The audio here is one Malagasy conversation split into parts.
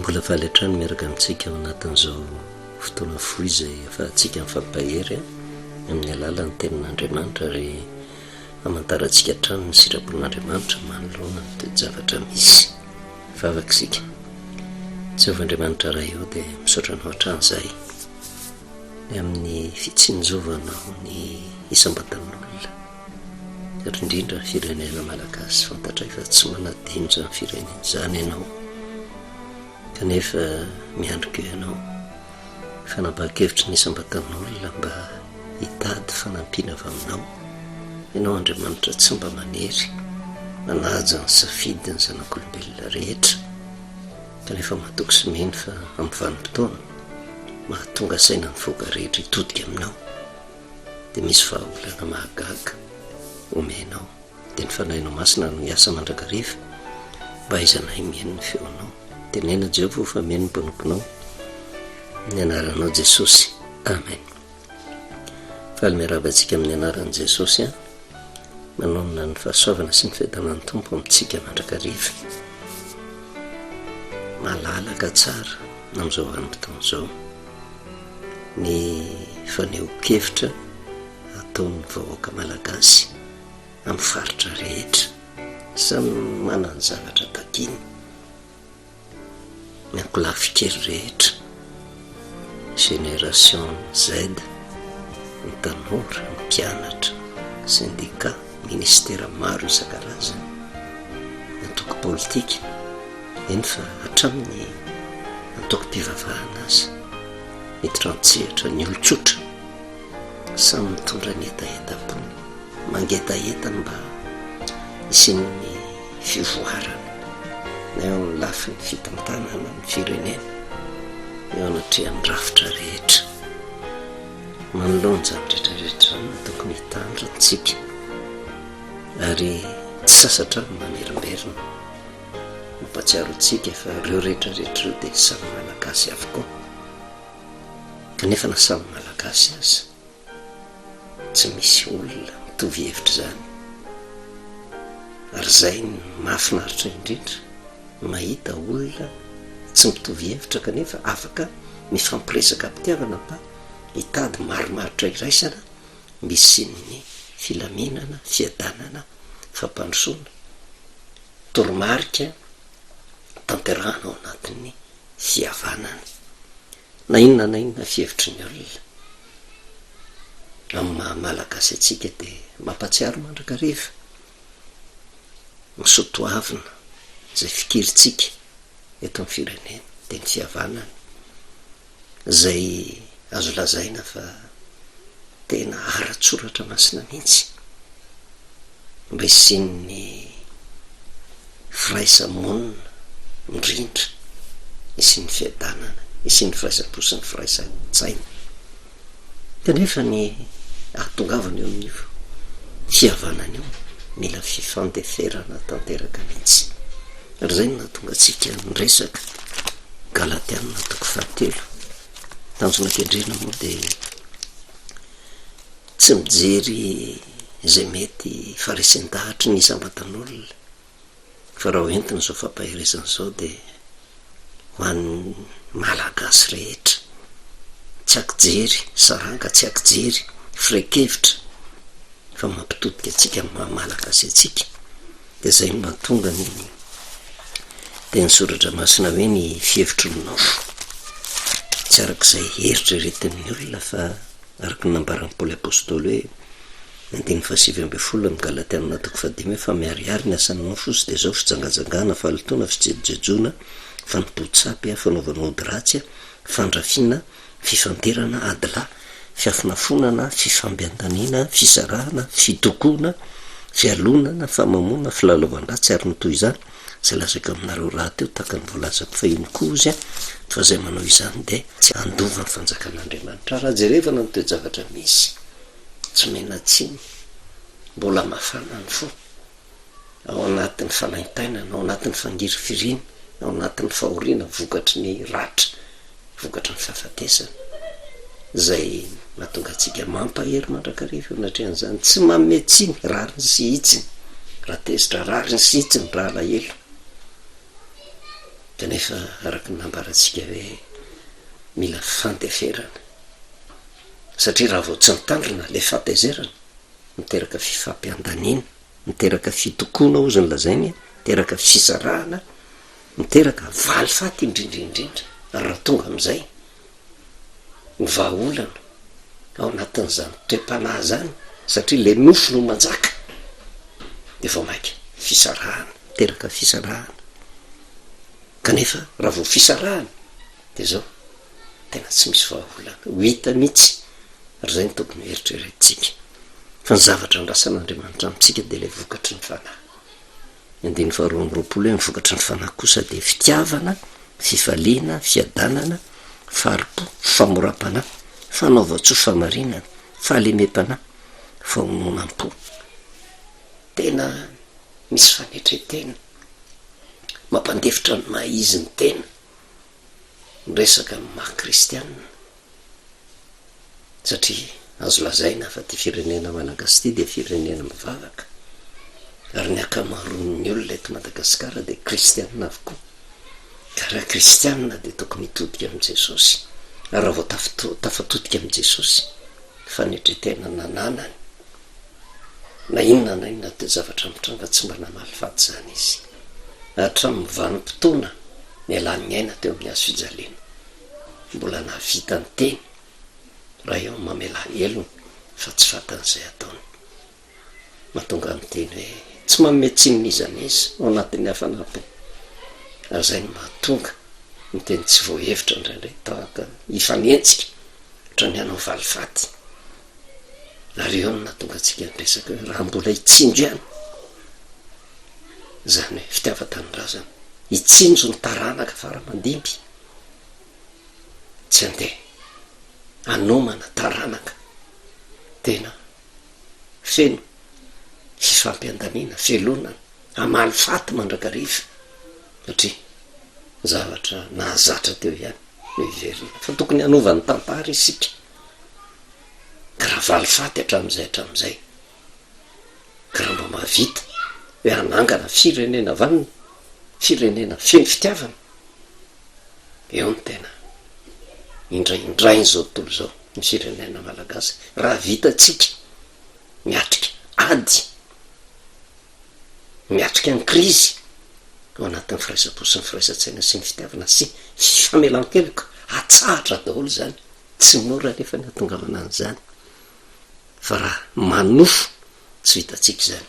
mbola faly hatrany miaraka amintsika ao anatin'izao fotoana fohy izay ahafahantsika mifampahery amin'ny alalan'ny Tenin'Andriamanitra ary hamantarantsika hatrany ny sitrapon'Andriamanitra manoloana ny toe-javatra misy. Vavaka isika. Jehovah Andriamanitra Ray ô dia misaotra Anao hatrany izahay ny amin'ny fitsinjovanao ny isam-batan'olona ary indrindra ny firenena malagasy. Fantatray fa tsy manadino izany firenena izany Ianao kanefa miandry koa Ianao fanapahan-kevitry ny isam-batan'olona mba hitady fanampiana avy aminao. Ianao Andriamanitra tsy mba manery, manaja ny safidin'ny zanak'olombelona rehetra, kanefa matoky sy mino fa amin'ny vanim-potoana mahatonga saina ny vahoaka rehetra hitodika aminao, dia misy vahaolana mahagaga omenao. Dia ny Fanahinao Masina no hiasa mandrakariva mba hahaizanay mihaino ny feonao. Teneno Jehovah fa mihaino ny mpanomponao. Amin'ny anaranao Jesosy. Amen. Faly miarahaba antsika amin'ny anaran'i Jesosy an. Manonona ny fahasoavana sy ny fiadanan'ny Tompo amintsika mandrakariva. Malalaka tsara amin'izao vanim-potoana izao ny fanehoan-kevitra ataon'ny vahoaka malagasy amin'ny faritra rehetra. Samy manana ny zavatra takiany. Ny ankolafy kely rehetra, Génération Z, ny tanora, ny mpianatra, sendika, ministera maro isan-karazany, ny antoko politika, eny fa hatramin'ny antokom-pivavahana aza, miditra an-tsehatra ny olon-tsotra. Samy mitondra ny hetahetam-pony, mangetaheta ny mba hisian'ny fivoarana na eo amin'ny lafiny fitantanana ny firenena, eo anatrehan'ny rafitra rehetra. Manoloana izany rehetra rehetra izany no tokony hitandrina isika ary tsy sasatra ny mamerimberina mampahatsiaro antsika fa ireo rehetra rehetra ireo dia samy Malagasy avokoa. Kanefa na samy Malagasy aza, tsy misy olona mitovy hevitra izany. Ary izay no mahafinaritra indrindra, ny mahita olona tsy mitovy hevitra kanefa afaka mifampiresaka am-pitiavana mba hitady marimaritra iraisana mba hisian'ny filaminana, fiadanana, fampandrosoana, toromarika tanterahana ao anatin'ny fihavanana. Na inona na inona fihevitry ny olona, amin'ny maha Malagasy antsika dia mampahatsiaro mandrakariva ny soatoavina izay fikirintsika eto amin'ny firenena dia ny fihavanana izay azo lazaina fa tena ara-tsoratra masina mihitsy mba hisian'ny firaisa-monina mirindra, hisian'ny fiadanana, hisian'ny firaisam-po sy ny firaisan-tsaina. Kanefa ny ahatongavana eo amin'io fihavanana io, mila fifandeferana tanteraka mihitsy. Ary izay no nahatonga antsika niresaka Galatiana toko fahatelo. Tanjona kendrena moa dia tsy mijery izay mety faharesen-dahatry ny isam-batan'olona fa raha ho entina izao fampaherezana izao dia ho an'ny Malagasy rehetra, tsy ankijery saranga, tsy ankijery firehan-kevitra fa mampitodika antsika amin'ny maha Malagasy antsika. Dia izay no mahatonga ny teny soratra masina hoe ny fihevitry ny nofo. Tsy araka izay eritreretin'ny olona fa araka ny nambaran'i Paoly Apostoly hoe ny andininy fahasivy ambin'ny folo amin'ny Galatianina toko fahadimy hoe fa miharihary ny asan'ny nofo izy dia izao fijangajangana, fahalotoana, fijejojejoana, fanompoan-tsampy, fanaovana ody ratsy, fandrafiana, fifandirana, adilahy, fiafonafonana, fifampiandaniana, fisarahana, fitokoana, fialonana, famamoana, filalaovan-dratsy ary ny toy izany, izay lazaiko aminareo rahateo tahaka ny voalazako fahiny koa ozy fa izay manao izany dia tsy handova ny fanjakan'Andriamanitra. Raha jerevana ny toe-javatra misy, tsy omena tsiny, mbola mafana ny fo, ao anatin'ny fanaintainana, ao anatin'ny fangirifiriana, ao anatin'ny fahoriana vokatry ny ratra, vokatry ny fahafatesana, izay mahatonga antsika mampahery mandrakariva eo anatrehan'izany, tsy manome tsiny, rariny sy hitsiny, raha tezitra, rariny sy hitsiny, raha alahelo. Kanefa araka ny nambarantsika hoe mila fandeferana satria raha vao tsy mitandrina le fahatezerana miteraka fifampiandaniana, miteraka fitokoana hozy ny lazainy, miteraka fisarahana, miteraka valifaty indrindra indrindra ary raha tonga amin'izay ny vahaolana ao anatin'izany toe-panahy izany satria le nofo no manjaka de vao mainka fisarahana, miteraka fisarahana. Kanefa raha vao fisarahana de zao tena tsy misy vahaolana ho hita mihitsy ary zay no tokony ho eritreretintsika fa ny zavatra andrasan'Andriamanitra amintsika de le vokatry ny fanahy. Ny andininy faharoa amby roapolo hoe ny vokatry ny fanahy kosa dia fitiavana, fifaliana, fiadanana, fahari-po, famoram-panahy, fanaovan-tsoa fahamarinana, fahalemem-panahy, fahononam-po. Tena misy fanetren-tena, mampandefitra ny maha izy ny tena, miresaka ny maha kristianina. Satria azo lazaina fa ity firenena malagasy ity dia firenena mivavaka, ary ny ankamaroan'ny olona eto Madagasikara dia kristianina avokoa. Ka raha kristianina dia tokony hitodika amin'i Jesosy, ary raha vao tafatodika amin'i Jesosy, fanetretena nananany, na inona na inona toe-javatra mitranga tsy mba namaly faty izany izy. Hatramin'ny vanim-potoana nialan'ny aina teo amin'ny hazo fijaliana. Mbola nahavita niteny raha eo mamelà helony fa tsy fantany izay ataony. Mahatonga ahy miteny hoe tsy manome tsiny n'iza n'iza ao anatin'ny hafanam-po. Ary izay no mahatonga miteny tsy voahevitra indraindray tahaka hifanenjika ohatran'ny hanao valifaty. Ary eo no nahatonga antsika niresaka hoe raha mbola hitsinjo ihany izany hoe fitiavan-tanindrazana, hitsinjo ny taranaka fara aman-dimby. Tsy andeha hanomana taranaka tena feno fifampiandaniana, fialonana, hamaly faty mandrakariva satria zavatra nahazatra teo ihany no hiverina fa tokony hanova ny tantara isika ka raha valifaty hatramin'izay hatramin'izay ka raha mba mahavita hoe hanangana firenena vanona, firenena feno fitiavana Eo no tena indraindrain'izao tontolo izao ny firenena malagasy raha vitantsika miatrika ady, miatrika ny krizy ao anatin'ny firaisam-po sy ny firaisan-tsaina sy ny fitiavana sy fifamelan-keloka, atsahatra daholo izany, tsy mora anefa ny hahatongavana an'izany fa raha manofo tsy vitantsika izany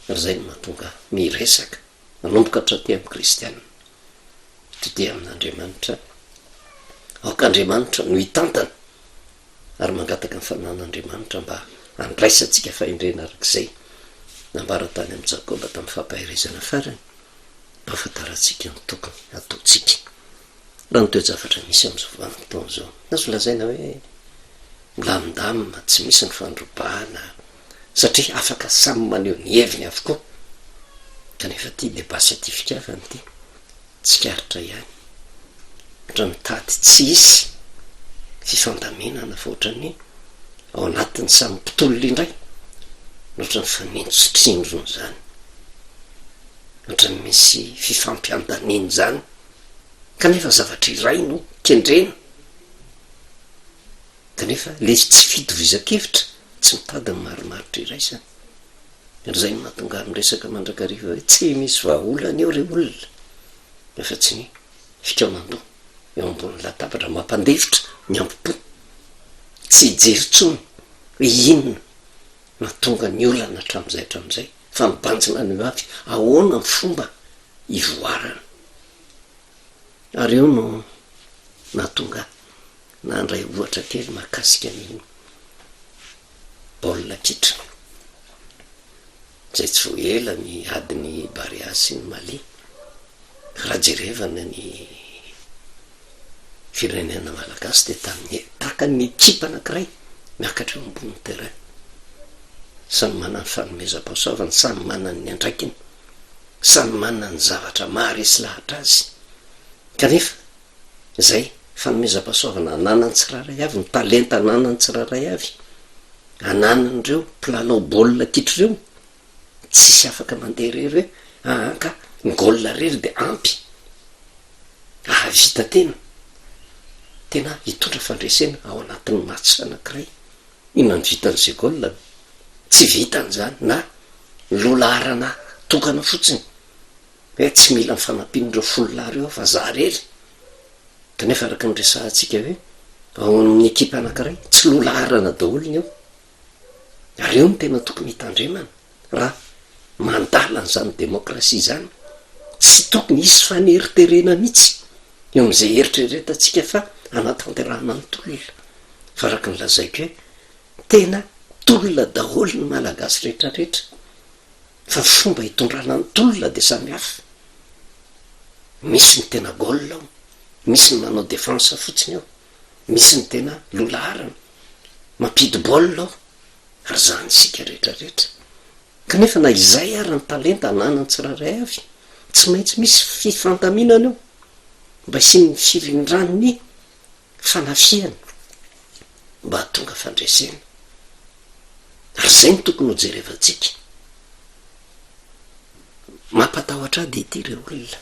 ary izay no mahatonga miresaka manomboka hatraty amin'ny kristiana. Mitodiha amin'Andriamanitra, aoka Andriamanitra no hitantana ary mangataka ny fananan'Andriamanitra mba handraisantsika fahendrena araka izay nambara tany amin'i Jakoba tamin'ny fampaherezana farany mba hahafantarantsika ny tokony hataontsika. Raha ny toe-javatra misy amin'izao vanim-potoana izao, azo lazaina hoe milamindamina, tsy misy ny fandrobana satria afaka samy maneho ny heviny avokoa, kanefa ity débat scientifique hafa ity tsikaritra ihany, ohatra mitady tsy hisy fifandaminana fa ohatran'ny ao anatin'ny samy mpitolona indray no ohatran'ny mifanintsotrindrona izany, ohatran'ny misy fifampiandaniana izany, kanefa zavatra iray no kendrena. Kanefa le tsy fitovizan-kevitra tsy mitady ny marimaritra iraisana. Ary izay no mahatonga ahy miresaka mandrakariva hoe tsy misy vahaolana eo re olona afa-tsy ny fikaonan-doha eo ambony latabatra mampandefitra ny ambo-po. Tsy hijery intsony hoe inona nahatonga ny olana hatramin'izay hatramin'izay fa mibanjina ny ho avy, ahoana ny fomba hivoarana. Ary eo no nahatonga ahy nandray ohatra kely mahakasika ny baolina kitra, izay tsy vao ela ny adin'i Barea sy ny Mali. Raha jerevana ny firenena malagasy dia tamin'ny tahaka ny ekipa anankiray miakatra eo ambony terrain. Samy manana ny fanomezam-pahasoavany, samy manana ny andraikiny, samy manana ny zavatra maharesy lahatra azy. Kanefa Izay fanomezam-pahasoavana ananan'ny tsirairay avy, ny talenta ananan'ny tsirairay avy, ananan'ireo mpilalao baolina kitra ireo, tsisy afaka mandeha irery hoe aa ka ny goal irery dia ampy. Hahavita tena, tena hitondra fandresena ao anatin'ny match anankiray. Inona no vitan'i Zegol? Tsy vitany izany na loha laharana tokana fotsiny hoe tsy mila ny fanampian'ireo folo lahy ireo aho fa za irery. Kanefa araka ny resahantsika hoe ao amin'ny ekipa anankiray tsy loha laharana daholo ny ao. Ary eo no tena tokony hitandremana raha mandala an'izany demokrasia izany. Tsy tokony hisy faneriterena mihitsy eo amin'izay eritreretantsika fa hanatanterahana ny tolona. Fa araka ny lazaiko hoe tena tolona daholo ny Malagasy rehetra rehetra fa ny fomba hitondrana ny tolona dia samy hafa. Misy ny tena goal ao, misy ny manao defense fotsiny ao, misy ny tena loha laharana, mampidi baolina ao, ary izany isika rehetra rehetra. Kanefa na izay ary ny talenta ananan'ny tsirairay avy, tsy maintsy misy fifandaminana eo mba hisian'ny firindran'ny fanafihana mba hahatonga fandresena. Ary izay no tokony ho jerevantsika. Mampatahotra ahy dia ity re olona,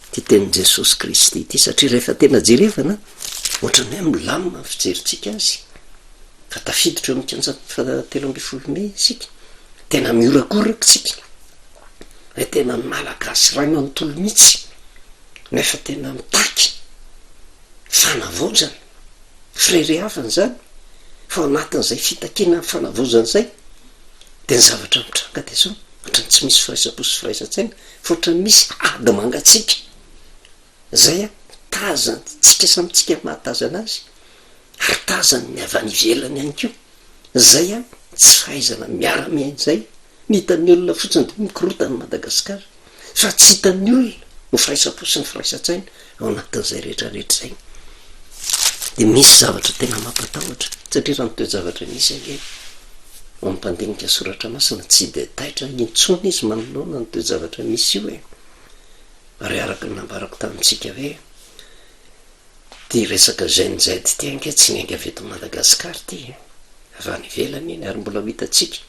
ity tenin'i Jesosy Kristy ity, satria rehefa tena jerevana, ohatran'ny hoe milamina ny fijerintsika azy, fa tafiditra eo amin'ny kianja faha 13 mey isika, tena mihorakoraka isika, hoe tena ny Malagasy iray manontolo mihitsy, nefa tena mitaky fanavaozana, fireharehafana izany, fa ao anatin'izay fitakiana ny fanavaozana izay, dia ny zavatra mitranga dia izao, ohatran'ny tsy misy firaisam-po sy firaisan-tsaina, fa ohatran'ny misy ady mangatsiaka, izay an, tazantsika samy tsika mahatazana azy, ary tazan'ny avy any ivelany ihany koa, izay an, tsy fahaizana miara-miaina izay, ny hitan'ny olona fotsiny dia hoe mikorontana Madagasikara. Fa tsy hitan'ny olona ny firaisam-po sy ny firaisan-tsaina ao anatin'izay rehetra rehetra izay. Dia misy zavatra tena mampatahotra, satria raha ny toe-javatra misy ange, ho an'ny mpandinika soratra masina, tsy dia taitra intsony izy manoloana ny toe-javatra misy io e. Ary araka ny nambarako tamintsika hoe, ity resaka Gen Z ity ange tsy niainga avy eto Madagasikara ity e, avy any ivelany iny ary mbola ho hitantsika.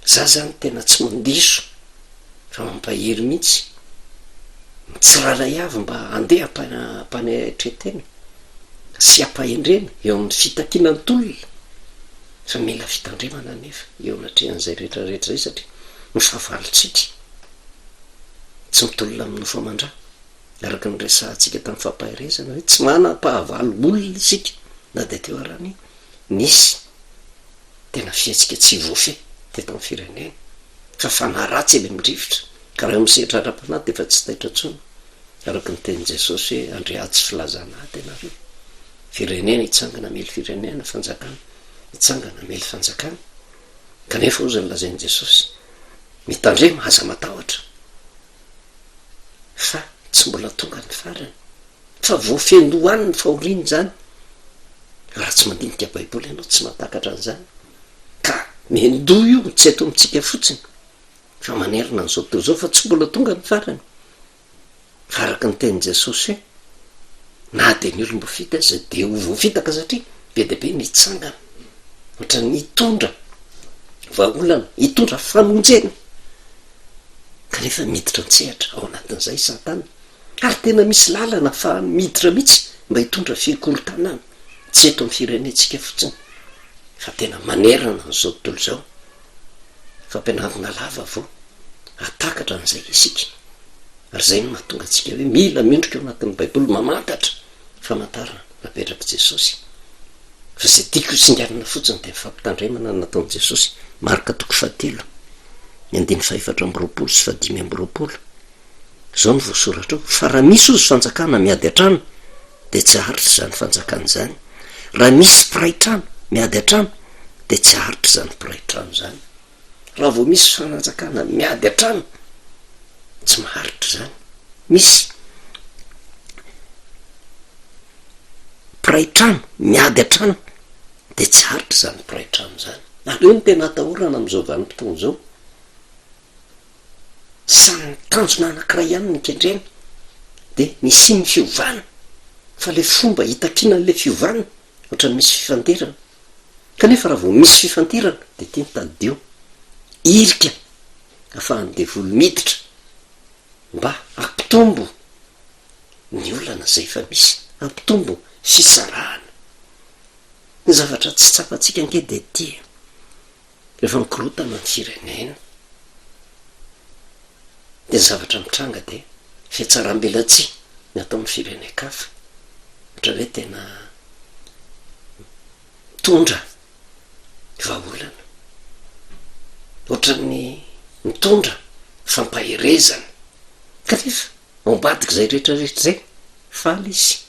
Za zany tena tsy mandiso fa mampahery mihitsy ny tsirairay avy mba handeha am-panetretena sy am-pahendrena eo amin'ny fitakiana ny tolona fa mila fitandremana anefa eo anatrehan'izay rehetra rehetra izay satria ny fahavalontsika tsy mitolona amin'ny nofo aman-drà araka ny resahantsika tamin'ny fampaherezana hoe tsy manam-pahavalo olona isika na dia teo arany nisy Tena fihetsika tsy voafehy teto amin'ny firenena fa fanahy ratsy eny amin'ny rivotra ka raha eo amin'ny sehatra ara-panahy dia efa tsy taitra intsony araka ny tenin'i Jesosy hoe handre ady sy filazana ady ianareo. Firenena hitsangana hamely firenena, fanjakana hitsangana hamely fanjakana. Kanefa hozy ny lazain'i Jesosy, mitandrema, aza matahotra fa tsy mbola tonga ny farany. Fa voafehin-dohany ny fahoriana izany. Raha tsy mandinika baiboly ianao tsy mahatakatra an'izany. Ka miandoha io tsy eto amintsika fotsiny fa manerana an'izao tontolo izao fa tsy mbola tonga ny farany. Fa araka ny tenin'i Jesosy hoe na dia ny olom-boafidy aza dia ho voafitaka satria be dia be ny hitsangana ohatran'ny hitondra vahaolana, hitondra famonjena. Kanefa miditra an-tsehatra ao anatin'izay i Satana. Ary tena misy lalana afahany miditra mihitsy mba hitondra fikorontanana, tsy eto amin'ny firenentsika fotsiny fa tena manerana an'izao tontolo izao. Fampianarana lava vao hahatakatra an'izay isika. Ary izay no mahatonga antsika hoe mila miondrika ao anatin'ny Baiboly, mamantatra famantarana napetrak'i Jesosy. Fa izay tiako hosinganina fotsiny dia ny fampitandremana nataon'i Jesosy, Marka toko fahatelo, ny andininy fahefatra amby roapolo sy fahadimy amby roapolo. Izao no voasoratra ao, Fa raha misy ozy fanjakana miady an-trano, dia tsy haharitra izany fanjakana izany. Raha misy mpiray trano miady an-trano, dia tsy haharitra izany mpiray trano izany. Raha vao misy fanjakana miady an-trano, tsy maharitra izany. Misy mpiray trano miady an-trano, dia tsy haharitra izany mpiray trano izany. Ary eo no tena atahorana amin'izao vanim-potoana izao. Samy ny tanjona anankiray ihany no kendrena dia ny hisian'ny fiovana fa le fomba hitakiana an'le fiovana ohatran'ny misy fifandirana kanefa raha vao misy fifandirana dia ity no tadidio irika afahan'ny devoly miditra mba hampitombo. Ny olana izay efa misy, hampitombo fisarahana. Ny zavatra tsy tsapantsika ange dia ity e, rehefa mikorontana ny firenena dia ny zavatra mitranga dia fihatsaram-belatsihy ny ataon'ny firenen-kafa, ohatra hoe tena mitondra vahaolana, ohatran'ny mitondra fampaherezana kanefa Ao ambadik'izay rehetra rehetra izay, faly izy.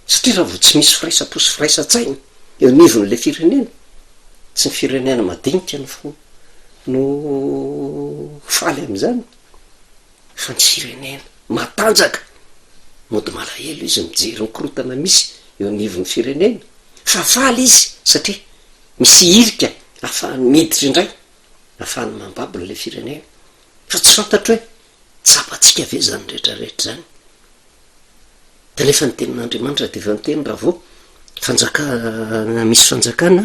Satria raha vao tsy misy firaisam-po sy firaisan-tsaina eo anivon'ilay firenena, tsy ny firenena madinika no fo no faly amin'izany, fa ny firenena matanjaka. Mody malahelo izy mijery ny korontana misy eo anivon'ny firenena, fa faly izy satria misy hirika ahafahany miditra indray, ahafahany mambabo an'ilay firenena. Fa tsy fantatro hoe Tsapantsika ve izany rehetra rehetra izany? Kanefa ny tenin'Andriamanitra dia efa niteny raha vao fanjakana misy fanjakana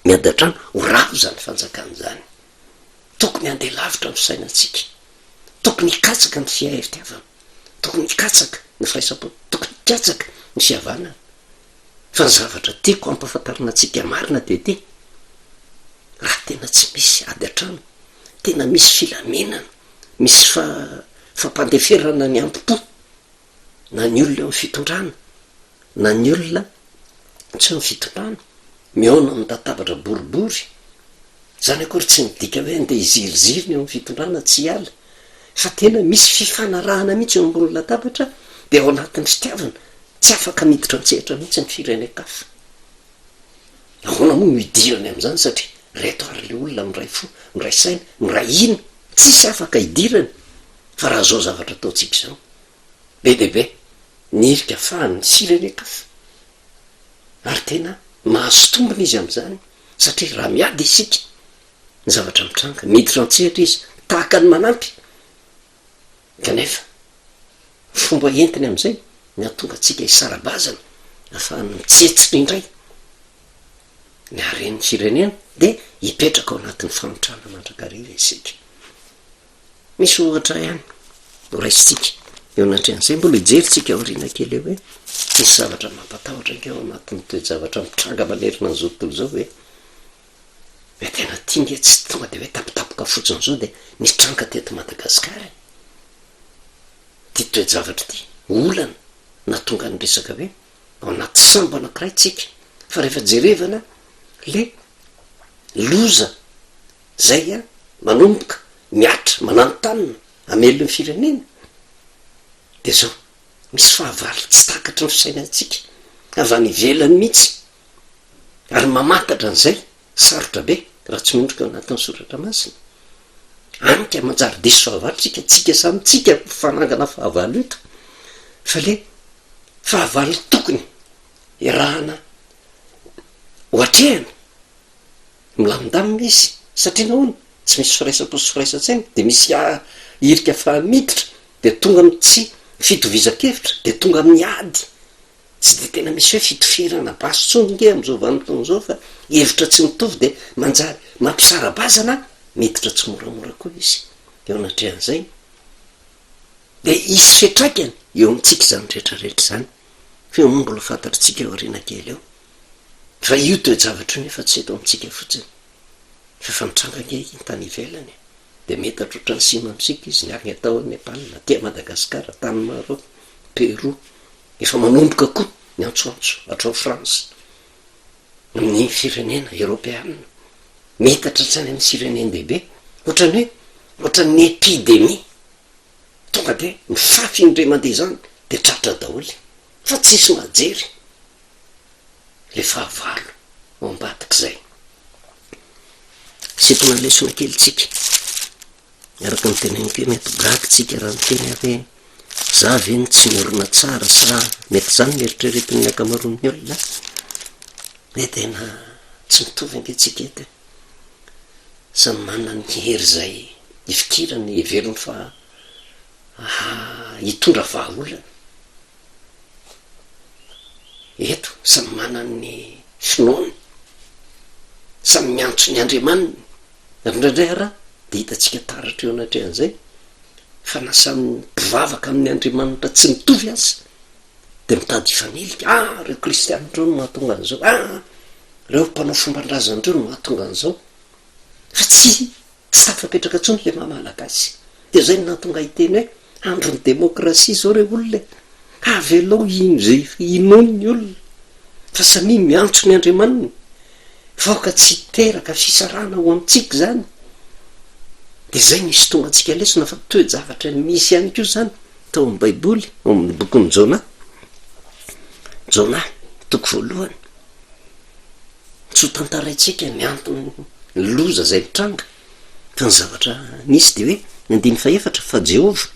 miady an-trano, ho rava izany fanjakana izany. Tokony handeha lavitra ny fisainantsika. Tokony hikatsaka ny fiairitiavana. Tokony hikatsaka ny firaisam-po. Tokony hikatsaka ny fihavanana. Fa ny zavatra tiako hampahafantarina antsika marina dia ity, raha tena tsy misy ady an-trano, tena misy filaminana, misy fampandeferana ny ampo-po, na ny olona eo amin'ny fitondrana, na ny olona tsy eo amin'ny fitondrana, mihaona amin'ny latabatra boribory, izany akory tsy midika hoe andeha hiziriziry ny eo amin'ny fitondrana, tsy hiala, fa tena misy fifanarahana mihitsy eo ambony latabatra, dia ao anatin'ny fitiavana, tsy afaka miditra an-tsehatra mihitsy ny firenen-kafa. Ahoana moa no hidirany amin'izany satria reto ary le olona miray fo, miray saina, miray hina, tsisy afaka hidirany fa raha zao zavatra ataontsika izao, be dia be ny hirika afahan'ny firenen-kafa ary tena mahazo tombony izy amin'izany satria raha miady isika ny zavatra mitranga, miditra an-tsehatra izy tahaka ny manampy Kanefa, fomba entiny amin'izay ny hahatonga antsika hisara-bazana, ahafahana mitsetsitra indray ny haren'ny firenena, dia hipetraka ao anatin'ny fahantrana mandrakariva isika. Misy ohatra ihany horaisintsika eo anatrehan'izay, mbola hijerintsika aoriana kely eo hoe misy zavatra mampatahotra ange ao anatin'ny toe-javatra mitranga manerana an'izao tontolo izao ve? Ilay tena tia nge tsy tonga de hoe tampotampoka fotsiny zao de nitranga teto Madagasikara e! Ty toe-javatra ty, olana nahatonga ny resaka hoe ao anaty sambo anakiray tsika fa rehefa jerevana le loza zay a manomboka mihatra mananontanona hamelona ny firenena de zao misy fahavalo tsy takatry ny fisainantsika avy any ivelany mihitsy Ary mamantatra an'izay, sarotra be raha tsy miondrika ao anatin'ny soratra masina. Any ka manjary diso fahavalo tsika, tsika samy tsika mifanangana fahavalo eto. Fa le fahavalo tokony iarahana ho atrehana, milamindamina izy, satria nahoana? Tsy misy firaisam-po sy firaisan-tsaina, de misy hirika faha-miditra, de tonga amin'ny tsy fitovizan-kevitra, de tonga amin'ny ady. Tsy dia tena misy hoe fitifirana basy intsony nge amin'izao vanim-potoana izao fa hevitra tsy mitovy dia manjary mampisara-bazana miditra tsimoramora koa izy eo anatrehan'izay dia hisy fiantraikany eo amintsika izany rehetrarehetra izany fa io moa mbola fantatritsika eo aoriana kely eo fa io toe-javatra io nefa tsy eto amintsika fotsiny fa efa mitranga nge iny tany ivelany e. Dia metatra ohatran'ny sima amintsika izy ny any atao Nepal, aty Madagasikara, tany Maroc, Pérou. Efa manomboka koa ny antsoantso hatrao France, amin'ny firenena eropeana. Miitatra hatrany amin'ny firenen-dehibe. Ohatran'ny hoe ohatran'ny epidemie. Tonga dia mifafy indray mandeha izany dia tratra daholo. Fa tsisy mahajery ilay fahavalo ao ambadik'izay. Sintona lesona kely tsika. Araka ny teneniko hoe mety gaga tsika raha miteny aho hoe za ve no tsy miorina tsara sa mety zany no eritreretin'ny ankamaroan'ny olona? Hoe tena tsy mitovy ange tsika eto e. Samy manana ny hery izay ifikirany, heveriny fa hitondra vahaolana. Eto samy manana ny finoany, samy miantso ny Andriamaniny, ary indraindray ara dia hitantsika taratra eo anatrehan'izay. Fa na samy mpivavaka amin'ny Andriamanitra tsy mitovy aza dia mitady hifanilika, ah ireo kristiana ireo no mahatonga an'izao, ah ireo mpanao fomban-drazana ireo no mahatonga an'izao. Fa tsy tsy tafapetraka intsony ilay maha malagasy. Dia izay no nahatonga ahy hiteny hoe andron'ny demokrasia izao re olona e! Avelao hino izay inoany ny olona fa samia miantso ny Andriamaniny fa aoka tsy hiteraka fisarahana ho amintsika izany. Dia izay no hisintonantsika lesona fa toe-javatra nisy ihany koa izany tao amin'ny Baiboly, ao amin'ny bokin'i Jona. Jona, toko voalohany. Tsy ho tantaraintsika ny antony ny loza izay nitranga, fa ny zavatra nisy dia hoe, ny andininy fahefatra, fa Jehovah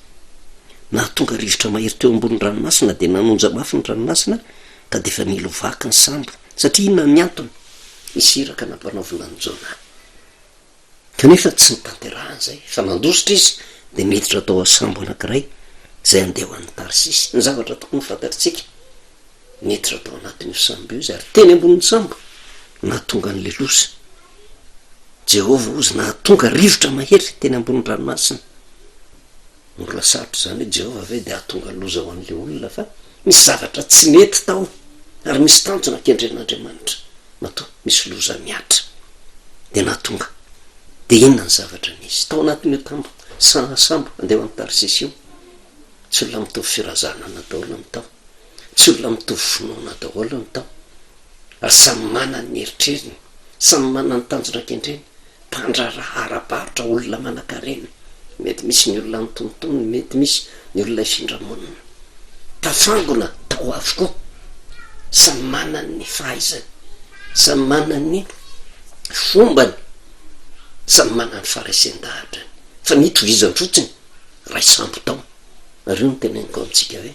nahatonga rivotra mahery teo ambonin'ny ranomasina, dia nanonja mafy ny ranomasina, ka dia efa nila ho vaky ny sambo. Satria inona ny antony? Nisy iraka nampanaovina an'i Jona. Kanefa tsy notanterahany izay, fa nandositra izy, dia niditra tao amin'ny sambo anankiray izay handeha ho any Tarsisy. Ny zavatra tokony ho fantatritsika, niditra tao anatin'io sambo io izy, ary teny ambonin'ny sambo nahatonga an'ilay loza. Jehovah hozy nahatonga rivotra mahery teny ambonin'ny ranomasina. Mbola sarotra izany hoe Jehovah ve dia hahatonga loza ho an'ilay olona fa misy zavatra tsy nety tao ary misy tanjona kendren'Andriamanitra matoa misy loza mihatra dia nahatonga. Dia inona ny zavatra nisy tao anatin'io tambo sa sambo andeha ho any Tarsisy io? Tsy olona mitovy firazanana daholo ny tao, tsy olona mitovy finoana daholo ny tao ary samy manana ny eritreriny, samy manana ny tanjona kendreny. mpandraharaha ara-barotra, olona manankarena, mety misy ny olona antonontonony, mety misy ny olona hifindra monina. Tafangona tao avokoa, samy manana ny fahaizany, samy manana ny fombany, samy manana ny faharesen-dahatrany, fa ny itovizany fotsiny, ray sambo tao. Ary io no teneniko amintsika hoe,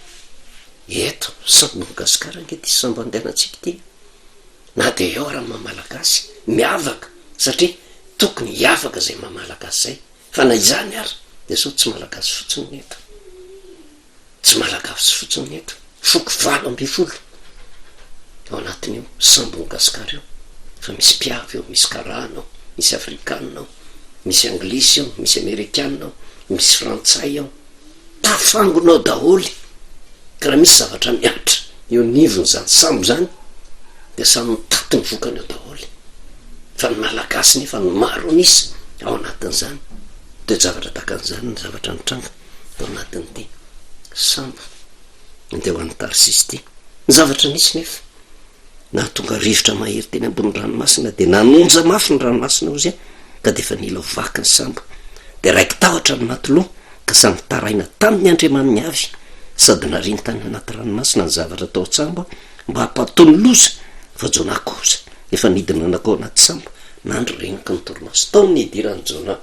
eto sambon'i Gasikara ange ity sambo andehanantsika ity e. Na dia eo ara ny maha malagasy, miavaka satria tokony hiavaka izay maha malagasy izay, fa na izany ara dia sao tsy malagasy fotsiny ny eto, tsy malagasy fotsiny ny eto, foko 18 ao anatin'io sambon'i Gasikara io, fa misy mpiavy ao, misy karana ao, misy afrikana ao, misy anglisy ao, misy amerikana ao, misy frantsay ao. Tafangona ao daholo ka raha misy zavatra mihatra eo anivon'izany sambo izany dia samy mitaty ny vokany ao daholo fa ny Malagasy nefa no maro an'isa ao anatin'izany. Toe-javatra tahaka an'izany ny zavatra nitranga tao anatin'ity sambo andeha ho any Tarsisy ity. Ny zavatra nisy nefa nahatonga rivotra mahery teny ambony ranomasina dia nanonja mafy ny ranomasina hozy ka dia efa nila ho vaky ny sambo dia raiki-tahotra ny matiloha ka samy nitaraina tamin' ny andriamaniny avy sady nariany tany anaty ranomasina ny zavatra tao an-tsambo mba hampatony loza, fa Jonah kosa efa nidina nankao anaty sambo nandry renoky ny torimaso. Tao ny nidiran'i Jonah,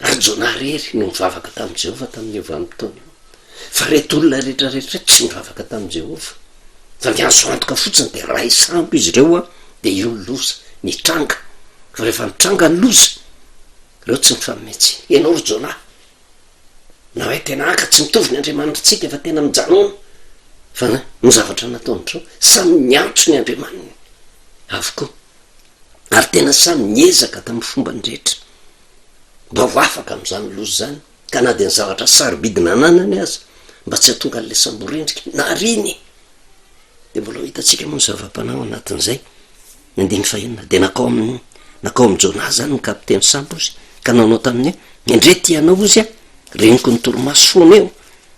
ary Jonah irery no nivavaka tamin'i Jehovah tamin'io vanim-potoana io. Fa ireto olona rehetra rehetra ireto tsy nivavaka tamin'i Jehovah, fa niazo antoka fotsiny dia ray sambo izy ireo an, dia io ny loza nitranga. Fa rehefa nitranga ny loza, Ireo tsy mifanome tsiny. Ianao ry Jonah, na hoe tena haka tsy mitovy ny Andriamanitritsika fa tena mijanona. Fa ny zavatra nataon'ireo, samy niantso ny Andriamaniny avokoa. Ary tena samy niezaka tamin'ny fombany rehetra mba ho afaka amin'izany loza izany, ka na dia ny zavatra sarobidy nananany aza, mba tsy hahatonga an'ilay sambo rendrika, nariany. Dia mbola ho hitantsika moa ny zava-panahy ao anatin'izay. Ny andininy fahenina, dia nankao amin'ny nankao amin'i Jonah izany ny kapiteny sambo izy, ka nanao taminy hoe, Endrey tia anao izy aho, reniko ny torimaso fony eo,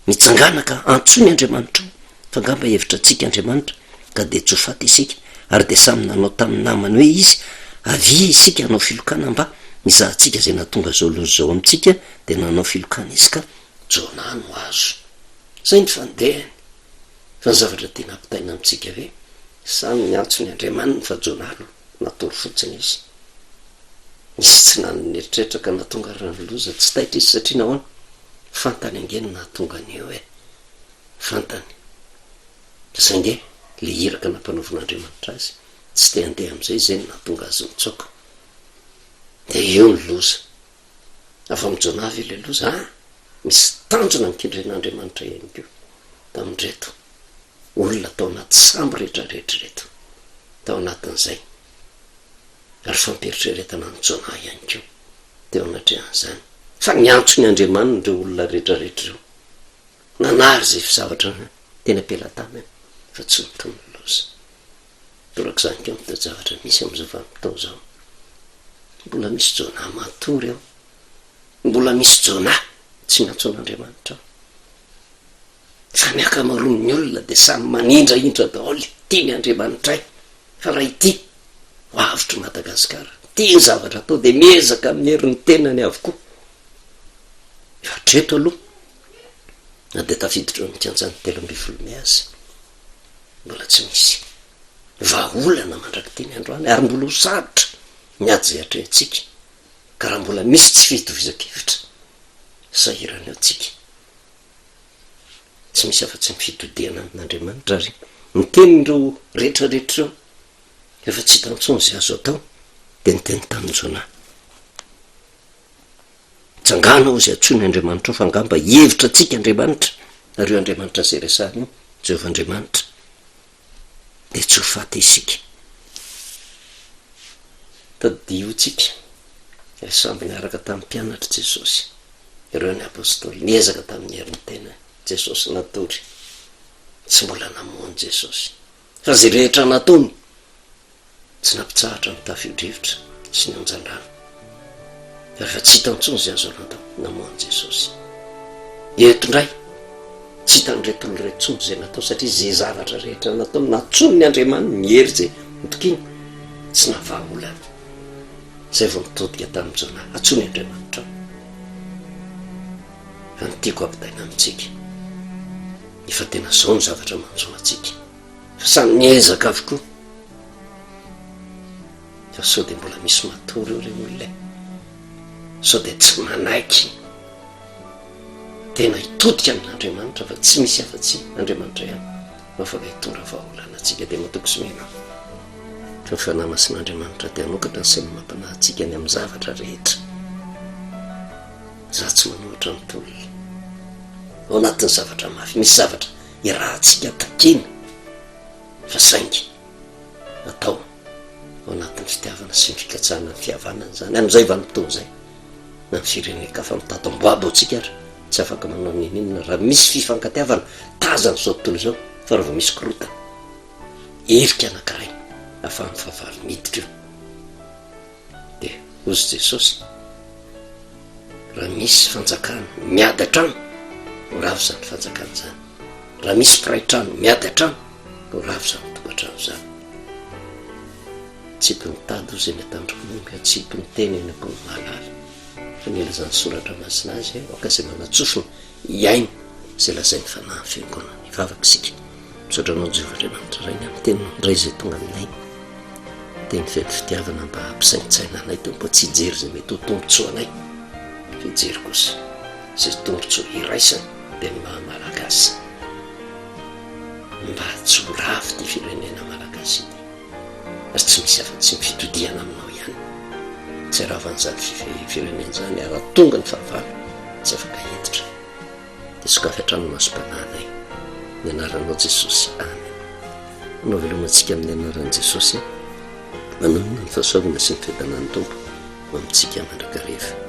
mitsangàna ka antsoy ny Andriamanitrao, fa angamba hevitra antsika Andriamanitra, ka dia tsy ho faty isika. Ary dia samy nanao tamin'ny namany hoe izy, Avia isika hanao filokana mba hizahantsika izay nahatonga izao loza izao amintsika, dia nanao filokana izy ka Jonah no azo. Izay ny fandehany. Fa ny zavatra tiana ampitaina amintsika hoe samy miantso ny Andriamaniny fa Jonah aloha natory fotsiny izy. Nisy tsy naneritreritra ka nahatonga ary ny loza, tsy taitra izy satria nahoana? Fantany ange ny nahatonga an'io e! Fantany. Fa saingy le iraka nampanaovin'Andriamanitra azy tsy te handeha amin'izay, izay no nahatonga azy nitsoaka. Dia eo ny loza. Avy amin'i Jonah ve ilay loza? Ah! Misy tanjona nikendren'Andriamanitra ihany koa tamin'ireto olona tao anaty sambo rehetrarehetra ireto, tao anatin'izay, ary fampieritreretana an'i Jonah ihany koa teo anatrehan'izany. Fa niantso ny Andriamaniny ireo olona rehetrarehetra ireo. Nanary izay zavatra teny am-pelatanany fa tsy nitony loza. Torak'izany koa ny toe-javatra misy amin'izao vanim-potoana izao. Mbola misy Jonah matory ao. Mbola misy Jonah tsy miantso an'Andriamanitra ao. Fa ny ankamaroan'ny olona dia samy manindrahindra daholo, ity ny Andriamanitray, fa raha ity, ho avotr'i Madagasikara. Ity ny zavatra atao dia miezaka amin'ny herin'ny tenany avokoa. Fa hatreto aloha, na dia tafiditra eo amin'ny kianjan'ny 13 mey aza, mbola tsy misy vahaolana mandrak'ity ny androany ary mbola ho sarotra ny ady izay atrehintsika ka raha mbola misy tsy fitovizan-kevitra, sahirana eo tsika. Tsy misy afa-tsy ny fitodihana amin'Andriamanitra ary ny tenin'ireo rehetra rehetra ireo rehefa tsy hita intsony izay azo atao dia niteny tamin'i Jonah. Tsangana hozy antsoiny Andriamanitrao fa angamba hihevitra antsika Andriamanitra ary io Andriamanitra izay resahana io, Jehovah Andriamanitra, dia tsy ho faty isika. Tadidio tsika, ilay sambo niaraka tamin'ny mpianatr'i Jesosy, ireo ny apostoly, niezaka tamin'ny herin'ny tenany, Jesosy natory, tsy mbola namono Jesosy, fa izay rehetra nataony, Tsy nampitsahatra ny tafio-drivotra sy ny onjan-drano. Rehefa tsy hita intsony izay azo natao, namoha an'i Jesosy. Eto indray, tsy hitan'ireto olona ireto intsony izay natao, satria izay zavatra rehetra nataony, nantsoiny Andriamaniny, ny hery izay nitokiany, tsy nahavaha olana. Izay vao nitodika tamin'i Jona, antsoiny Andriamanitra aho. Fa ny tiako hampitaina amintsika, efa tena izao ny zavatra manjo antsika. Fa samy miezaka avokoa. Fa sao dia mbola misy matory eo re olona e. Sao dia tsy manaiky tena hitodika amin'Andriamanitra fa tsy misy afa-tsy Andriamanitra ihany no afaka hitondra vahaolana antsika dia matoky sy mino aho fa ny Fanahy Masin'Andriamanitra dia hanokatra ny saina amam-panahy antsika ny amin'ny zavatra rehetra. Izaho tsy manohitra ny tolona. Ao anatin'ny zavatra mafy misy zavatra Irahantsika takiana fa saingy atao ao anatin'ny fitiavana sy ny fikatsahana ny fihavanana izany amin'izay vanim-potoana izay na ny firenen-kafa mitady amboabo antsika ary tsy afaka manao n'inon'inona raha misy fifankatiavana tazana izao tontolo izao fa raha vao misy korontana erika anankiray ahafahan'ny fahavalo miditra eo Dia hozy Jesosy, Raha misy fanjakana miady an-trano, ho rava izany fanjakana izany. Raha misy mpiray trano miady an-trano, ho rava izany tokantrano izany. Tsipy ny tady hozy eny an-tandrokomomby, atsipy ny teny eny ambony mahalala. Fa ny ilazan'ny soratra masina azy, aoka izay manan-tsofina hihaino izay lazain'ny Fanahin'ny Fiangonana. Hivavaka isika. Misaotra Anao Jehovah Andriamanitra Ray ny amin'ny Teninao indray izay tonga aminay. Teny feno fitiavana mba hampisaintsaina anay Tompo tsy hijery izay mety ho tombontsoanay fa hijery kosa izay tombontsoa iraisana dia ny maha Malagasy. Mba tsy ho ravo ity firenena Malagasy ity ary tsy misy afa-tsy ny fitodihana aminao ihany. Tsy haravan'izany firenena izany ary raha tonga ny fahavalo tsy afaka hiditra. Dia sokafy hatrany ny masom-panahinay. Ny anaranao Jesosy. Amen. Hanao veloma antsika amin'ny anaran'i Jesosy. Manonona ny fahasoavana sy ny fiadanan'ny Tompo ho amintsika mandrakariva.